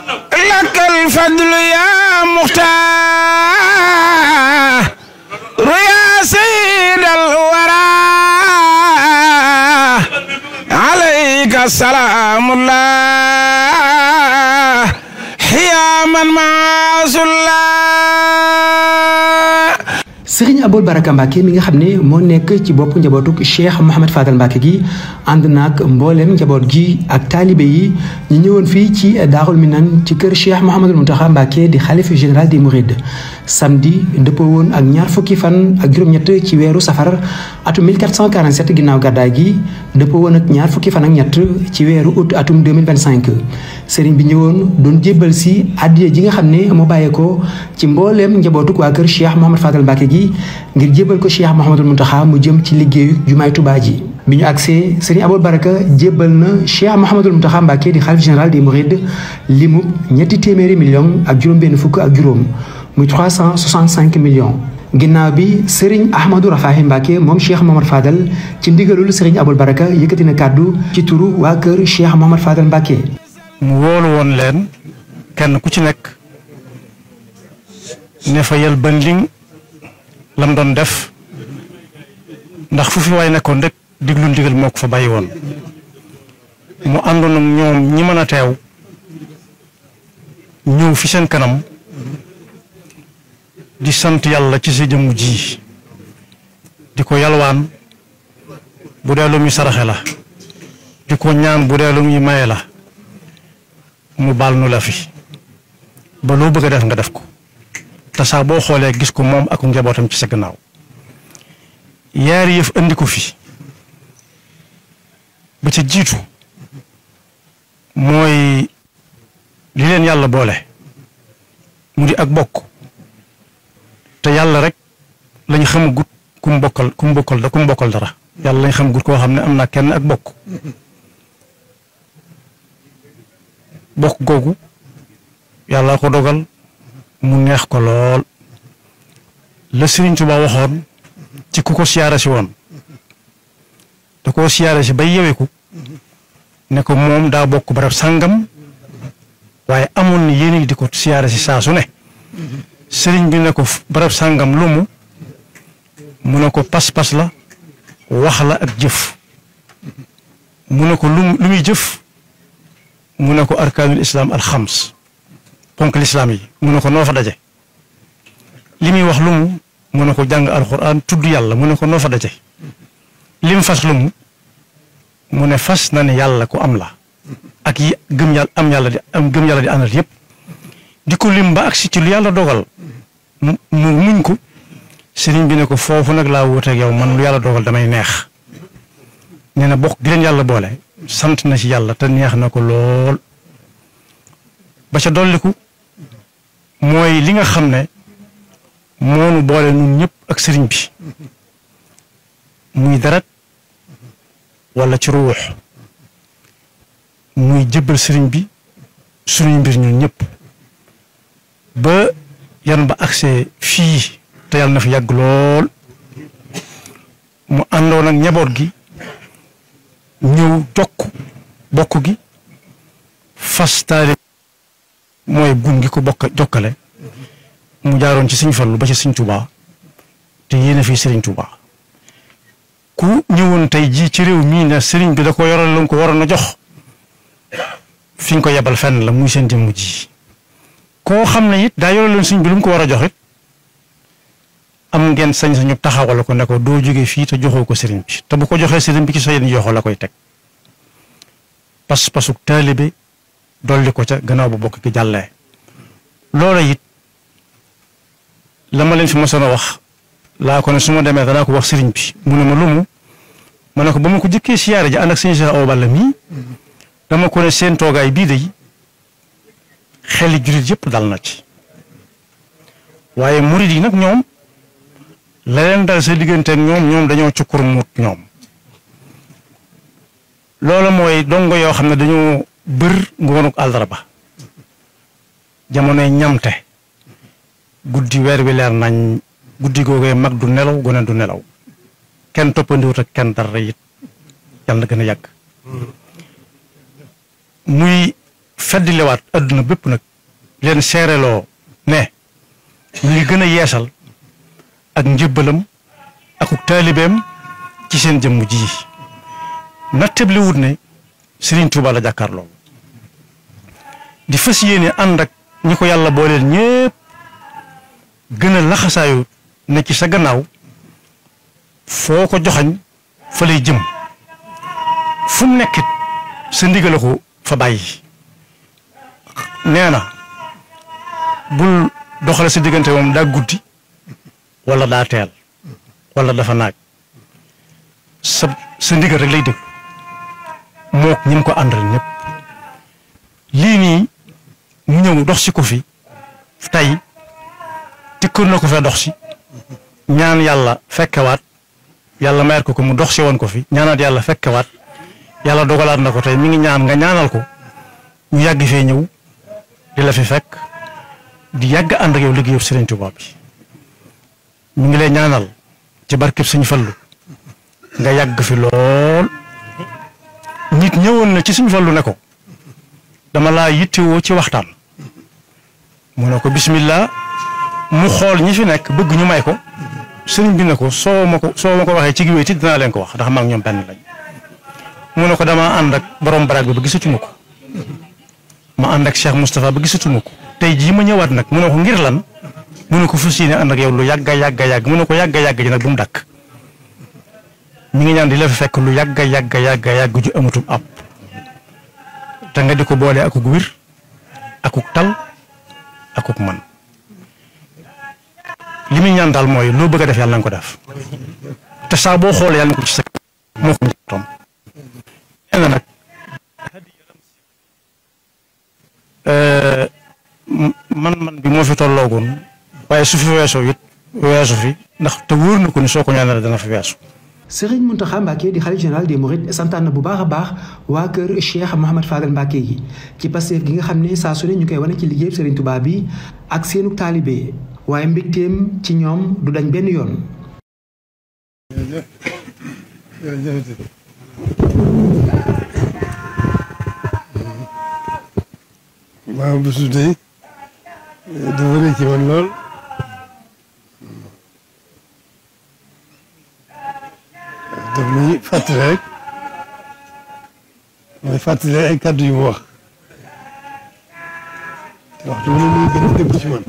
لك الفضل يا مختار يا سيد الورى عليك السلام الله يا من معاذ الله. Serigne Aboul Baraka Mbacké mi nga xam ne moo nekk ci bopp njabootuk Cheikh Mouhamed Fadal Mbacké gi ànd naag mboolem njaboot gi ak taalibe yi ñu ñëwoon fii ci Daarul Minan ci kër Cheikh Mouhamadul Mountakha Mbacké di xalifa général des Mourides samedi dëppoo woon ak ñaar fukki fan ak juróom-ñett ci weeru safar atum 1447 ginnaaw gàddaay gi dëppoo woon ak ñaar fukki fan ak ñett ci weeru août atum 2025 Serigne bi ñëwoon doon jébbal si addiya ji nga xam ne moo bàyyeekoo ci mbooleem njabootuk waa kër Cheikh Mouhamed Fadal Mbacké gi ngir jébbal ko Cheikh Mouhamadul Mountakha mu jëm ci liggéeyu jumaay Touba ji bi ñu agsee Serigne Aboul Baraka jébbal na Cheikh Mouhamadul Mountakha Mbacké di xalif général des Mourides limu ñetti téeméeri millions ak juróom-benn fukk ak juróom muy 365 millions. ginnaaw bi Serigne Ahmadou Rafahi Mbacké moom Cheikh Mouhamed Fadal ci ndigalul Serigne Aboul Baraka yëkkati na kàddu ci turu waa kër Cheikh Mouhamed Fadal Mbacké. mu wóolu woon leen kenn ku ci nekk ne fa yel ban liñ lam doon def ndax fu fi waay nekkoon rek diglu ndigal moo ko fa bàyyi woon mu àndoon ak ñoom ñi mën a teew ñëw fi seen kanam di sant yàlla ci sa jëmm ji di ko yalwaan bu dee lu muy saraxe la di ko ñaan bu dee lu muy maye la mu baal nu la fi ba loo bëgg a def nga def ko te saa boo xoolee gis ko moom ak njabootam ci sa gannaaw yaari yëf andi ko fi ba ca jiitu mooy li leen yàlla boole mu di ak bokk te yàlla rek lañ xamagut ku mu bokkal dara yàlla lañ xamagut koo xam ne am na kenn ak bokk googu yàlla ko dogal mu neex ko lool la Serigne Touba waxoon ci ku ko siyaare si woon da koo siyaare si bay yeweku ne ko moom daa bokk barab sàngam waaye amoon ni yéen di ko siyaare si saa su ne Serigne bi ne ko barab sàngam lu mu ne ko pas-pas la wax la ak jëf mu ne ko lu muy jëf mu ne ko arkaanul islam alxams ponk lislaam yi mu ne ko noo fa daje li muy wax lu mu ne ko jàng alxuraan tudd yàlla mu ne ko noo fa daje lim fas lu mu ne fas na ne yàlla ku am la ak yi gëm yàlla di àndal yépp di ko lim ba agsi ci lu yàlla dogal mu muñ ko sëriñ bi ne ko foofu nag laa wuuteeg yow man lu yàlla dogal damay neex nee na bokk gi leen yàlla boole sant na ci yàlla te neex na ko lool ba ca dolliku mooy li nga xam ne moonu boole nun ñëpp ak sëriñ bi muy deret wala ci ruux muy jëbbal sëriñ bi suñuy mbir ñun ñëpp ba yan ba accès fii te yàlla na fi yàgg lool mu àndoon ak njaboot gi ñëw bokk gi fas taali mooy gun gi ko jokkale mu jaaroon ci Sëriñ Fallu ba ci Sëriñ Tuubaa te yéene fii Sëriñ Tuubaa ku ñëwoon tey jii ci réew mii ne sëriñ bi da ko yoral lu ko waroon a jox fi nga ko yebal fenn la muy seen jëmm ji koo xam ne it daa yoraloon sëriñ bi lu mu ko war a jox it am ngeen sañ-sañu taxawal ko ne ko doo jóge fii te joxoo ko sëriñ bi te bu ko joxee sëriñ bi ci sa yéen joxoo la koy teg pas-pasuk taalibe dolli ko ca gannaaw bu bokk ki jàllee loola it la ma leen fi mosoon a wax laa ko ne su ma demee danaa ko wax sëriñ bi mu ne ma lumu ma ne ko ba ma ko jëkkee siyaare ji ànd ak sëñ Cheikh Awa Balla mii dama ko ne seen toogaay bii de xeli jullit yëpp dal na ci waaye murid yi nag ñoom la leen dal sa digganteeg ñoom dañoo cukkur muut ñoom loola mooy dongo yoo xam ne dañoo bër ngoonuk àllarba jamonoy ñamte guddi weer wi leer nañ guddi googee mag du nelaw gone du nelaw kenn toppandiwut ak kenn dara it yàlla na gën a yàgg muy feddliwaat adduna bépp nag leen seereloo ne ñu ngi gën a yeesal ak njëbbalam akuk taalibeem ci seen jëmm ji nattable wut ne Serigne Touba la jàkkaarloo di fas yéene ànd ak ñi ko yàlla booleel ñépp gën a laxasaayu ne ci sa gannaaw foo ko joxañ fa lay jëm fu mu nekkit sa ndigal ko fa bàyyi nee na bul doxale sa diggante moom daa guddi wala daa teel wala dafa naaj sa ndigal rek lay déglu mook ñi mu ko àndal ñëpp lii nii mu ñëw dox si ko fi tey tikkoon na ko fee dox si ñaan yàlla fekkewaat yàlla mayar ko mu dox si woon ko fi ñaanaat yàlla fekkewaat yàlla dogalaat na ko tey mi ngi ñaan nga ñaanal ko ñu yàgg fee ñëw di la fi fekk di yàgg ànd ak yow liggéeyu Serigne Touba bi mi ngi lay ñaanal ci barkeb Sëñ Fallu nga yàgg fi lool nit ñëwoon na ci Sëñ Fallu ne ko dama laa yittewoo ci waxtaan mu ne ko bismillah mu xool ñi fi nekk bëgg ñu may ko sëriñ bi ne ko soo ma ko waxee ci giwéy ti dinaa leen ko wax ndax maa ngi ñoom benn lañ mu ne ko damaa ànd ak borom baraag bi ba gisatuma ko ma ànd ak Cheikh Moustapha ba gisatuma ko tey jii ma ñëwaat nag mu ne ko ngir lan mu ne ko fas yéene ànd ak yow lu yàgga yàgg mu ne ko yàgga ji nag bu mu dakk mi ngi ñaan di la fi fekk lu yàgg ju amatum ab te nga di ko boole akuk wir akuk tal akuk man li muy ñaan daal mooy loo bëgg a def yàlla nga ko def te saa boo xoolee yàlla nga ko ci sa moo ko tom nee na nag man bi moo fi tolloogoon waaye su fi weesoo it weesu fi ndax te wóor na ko ni soo ko ñaanal dana fi weesu. Serigne Mountakha Mbacké di xalifa général des Mourides santaan na bu baax a baax waa kër Cheikh Mouhamad Fadal Mbacké yi ci Pastef gi nga xam ne saa su ne ñu koy wane ci liggéey Serigne Touba bi ak seenu taalibe waaye mbégteem ci ñoom du dañ benn yoon. waaw bésu tey dafa rëy ci man lool daf may fàttali rek may fàttali ay kàddu yu mu wax te waxtu bi muy gën a dëgg ci man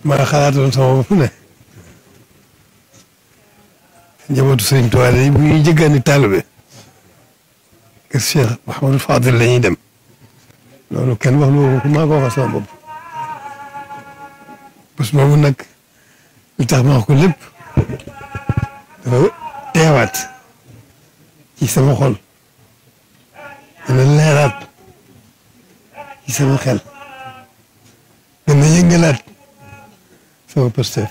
maa xalaatoon sama bopp ne njabootu Sëriñ Tuubaa yi bu ñuy jéggaani taalibe kër Cheikh Mouhamadou Fadil la ñuy dem loolu kenn wax lu ko maa ko waxal sama bopp bés boobu nag lu tax ma wax ko lépp dafa teewaat ci sama xol dana leeraat ci sama xel gën a yëngalaat sama Pastef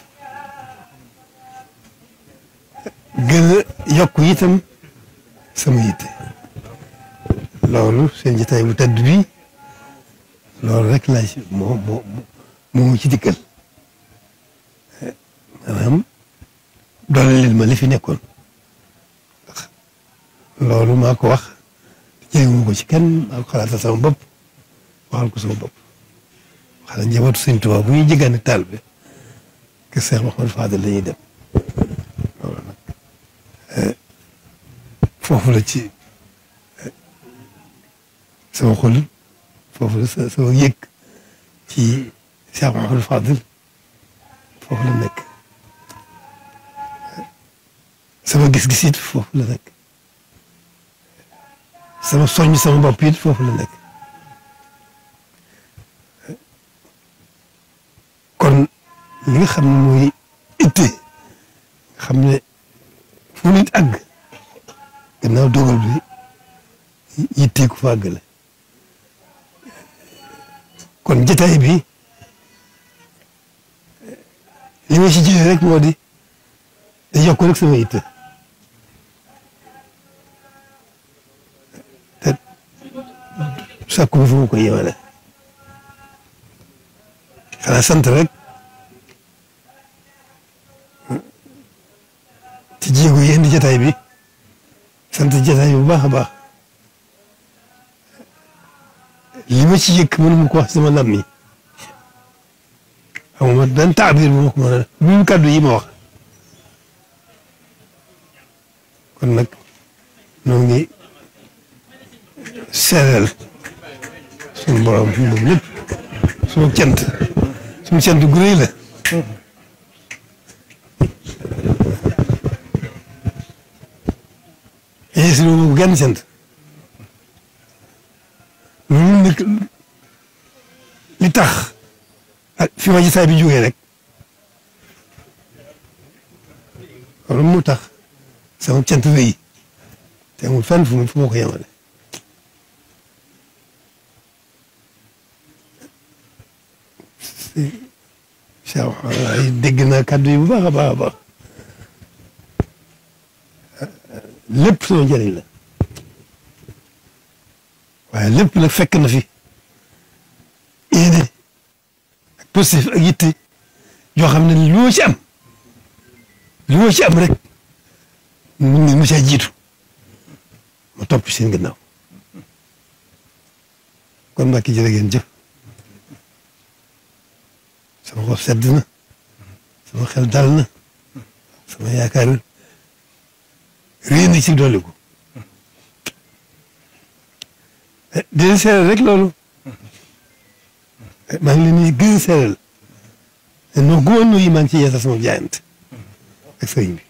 gën a yokk itam sama yitte loolu seen jotaay bu tedd bi loolu rek laa ci moo ci dikkal maanaam doole leen ma li fi nekkoon ndax loolu maa ko wax jëlewu ko ci kenn maa ko xalaata sama bopp waxal ko sama bopp xanaa njabootu Sëñ Tuubaa bu ñuy jéggaani taal bi que Cheikh Mouhamadou Fadel la ñuy dem loolu nag foofu la ci sama xol foofu la sama yëg ci Cheikh Mouhamadou Fadel foofu la nekk sama gis-gis it foofu la nekk sama soññ sama bopp it foofu la nekk kon li nga xam ne mooy itte nga xam ne fu nit àgg gannaaw dogal bi yittee ku fa àggale kon jotaay bi li ma ci jëlee rek moo di da yokk rek sama yitte te sàkku bi fu mu koy yemale xanaa sant rek ci sant jotaay bu baax a baax li ma ci yëkk mënu ma ko wax sama lam yi xam nga benn taabir bu ma ko mën a bu kàddu yi ma wax kon nag noo ngi seeral suñu borom moom lépp suñu cant gu rëy la si loolu genn cant loolu nag li tax ak fi ma gisaay bi jógee rek loolu mu tax sama cant rëy te amul fenn fu ma ko yemale ay dégg naa kàddu yi bu baax a baax a baax lépp sama njëriñ la waaye lépp nag fekk na fi yéene ak positif ak yitte yoo xam ne loo ci am rek mu caa jiitu ma topp seen gannaaw kon Mbàkke jërë ngeen jëf sama xol sedd na sama xel dal na sama yaakaar réen na ci dolli ko dina seeral rek loolu maa ngi leen di gën a seeral noo góob yi maa ngi ci yeesal sama jaayante ak sëriñ bi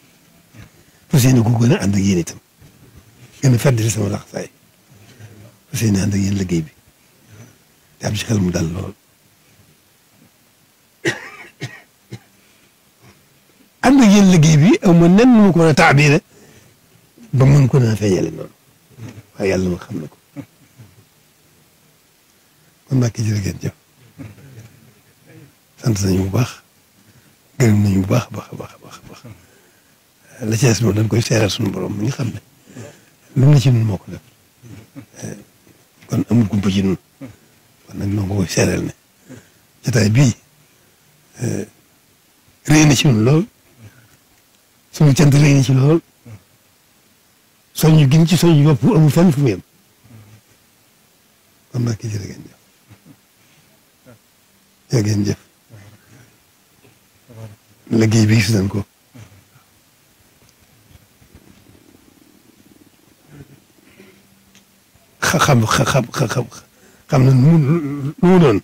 fas yéene ko gën a ànd ak yéen itam gën a fàttali sama laxasaay fas yéene ànd ak yéen liggéey bi te am ci xel mu dal lool ànd ak yéen liggéey bi aw ma nen nu ma ko mën a taabire ba mën ko naa feeñale noonu waaye yàlla ma xam na ko kon Mbàkke jërë ngeen jëf sant nañu bu baax gërëm nañu bu baax a baax a baax a baax la ci des moom dañ koy seeral suñu borom mi nga xam ne lu mu la ci nun moo ko def kon amul kumpa ci nun kon nag noo ko koy seeral ne jotaay bii réy na ci nun lool suñu cant réy na ci lool soññu gin ci soññu bopp amul fenn fu mu yem kon Mbàkke jërë ngeen jëf jërë ngeen jëf liggéey bi gis nañ ko xam na nu mu doon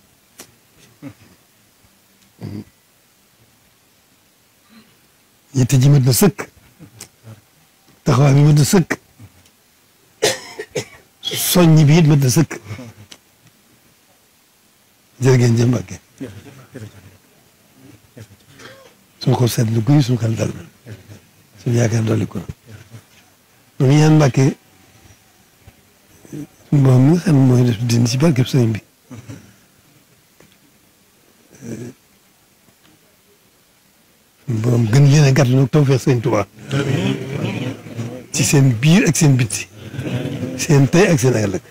yitte ji mat na sëkk taxawaay bi mat na sëkk soññi bi it mat na sëkk jërë ngeen jëf Mbàkke suñu ko seet lu guy suñu xel dal na suñu yaakaar dolli ko na ñu ñaan Mbàkke suñu borom mi nga xam ne mooy def dindi ci barkeb sëriñ bi suñu borom gën leen a gàtt nag tawfeex sëriñ Tuubaa ci seen biir ak seen bitti seen tey ak seen ëllëg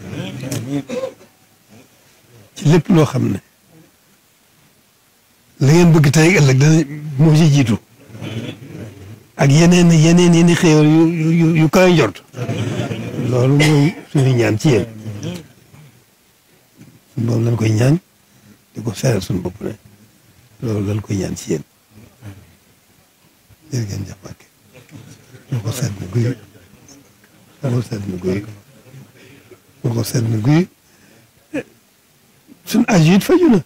ci lépp loo xam ne la ngeen bëgg tey ak ëllëg dana moo ci jiitu ak yeneen xéewal yu kawe njort loolu mooy suñu ñaan ci yéen suñu boobu lañ koy ñaan di ko seeral suñu bopp ne loolu lañ koy ñaan ci yéen jërë ngeen jëf Mbàkke moo ko seet na guy moo ko seet na guy moo ko seet na guy suñu aju it faju na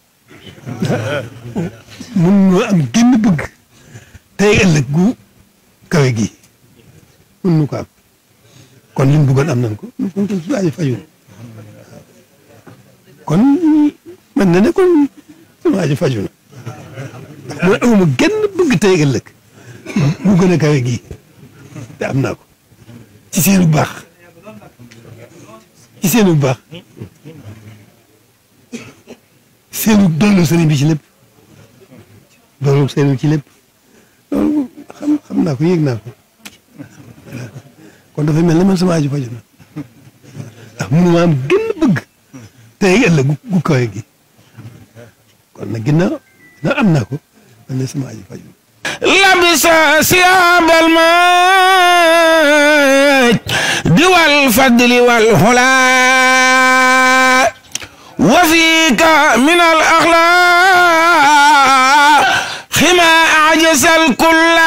mun noo am génn bëgg tey ëllëg gu kawe gi mun nu ko am kon li mu bëggoon am nañ ko suñu aju faju na kon man na ne kon suñu aju faju na ndax mooy amuma génn bëgg tey ëllëg mu gën a kawe gi te am naa ko ci seenu baax ci seenu baax seenu doolu sëriñ bi ci lépp doolu sëriñ bi ci lépp loolu xam naa ko yëg naa ko kon dafay mel ne man sama aju faju na ndax mënu ma am gën bëgg tey ëllëg gu kawe gi kon nag ginnaaw am naa ko man ne sama aju faju na لبس ثياب المجد الفضل والهلا وفيك من الأخلاق خما أعجز الكل